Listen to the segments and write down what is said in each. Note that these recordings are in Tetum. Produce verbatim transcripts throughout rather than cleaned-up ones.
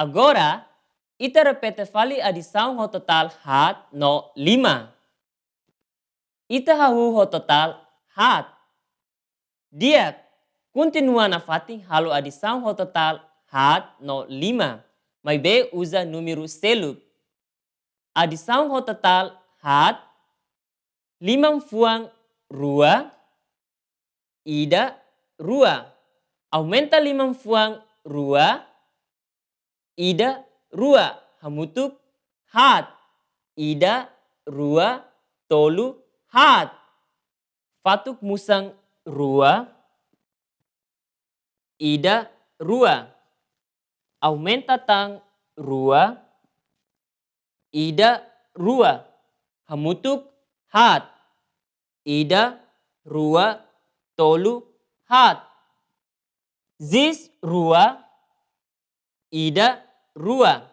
Agora, ita repete fali adisaun ho totál haat no lima. Ita hahú ho totál haat. Di'ak, kontinua nafatin halo adisaun ho totál haat no lima, maibé uza númeru seluk. Adisaun ho totál haat, liman-fuan rua, ida, rua. Aumenta liman-fuan rua, ida, rua. Hamutuk haat, ida, rua, tolu, haat. Fatuk musan rua, ida, rua. Aumenta tan rua, ida, rua. Hamutuk haat, ida, rua, tolu, haat. Zis rua, ida, rua.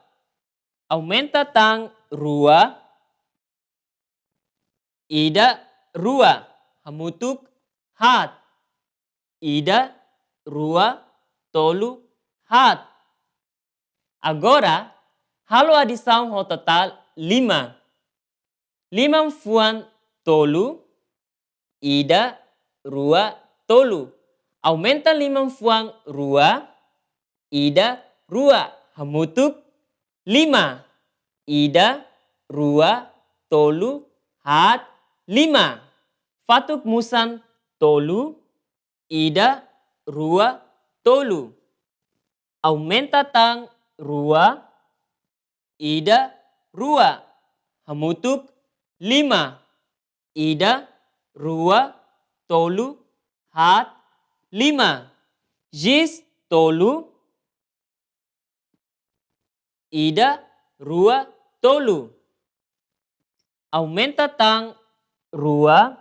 Aumenta tan rua, ida, rua. Hamutuk haat, ida, rua, tolu, haat. Agora, halo adisaun ho totál lima. Liman-fuan tolu, ida, rua, tolu. Aumenta liman-fuan rua, ida, rua. Hamutuk lima, ida, rua, tolu, haat, lima. Fatuk musan tolu, ida, rua, tolu. Aumenta tan rua, ida, rua. Hamutuk lima, ida, rua, tolu, haat, lima. Zis tolu, ida, rua, tolu. Aumenta tan rua,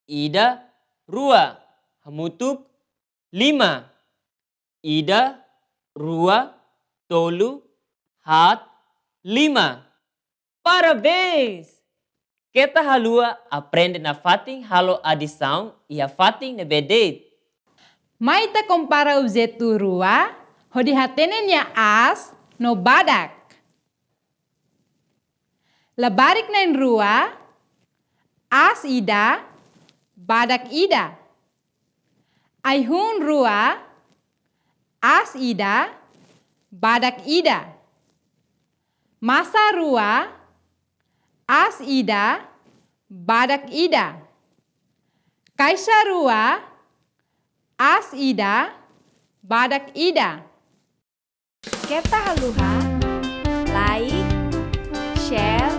ida, rua. Hamutuk lima, ida, rua, tolu, haat, lima. Parabéns! Keta haluha aprende nafatin halo adisaun iha fatin ne'ebé de'it. Mai ita kompara objetu rua, hodi hatene nia aas no badak. Labarik na'in-rua, aas ida, badak ida. Ai-hun rua, aas ida, badak ida. Masa rua, aas ida, badak ida. Kaixa rua, aas ida, badak ida. Keta haluha like, share,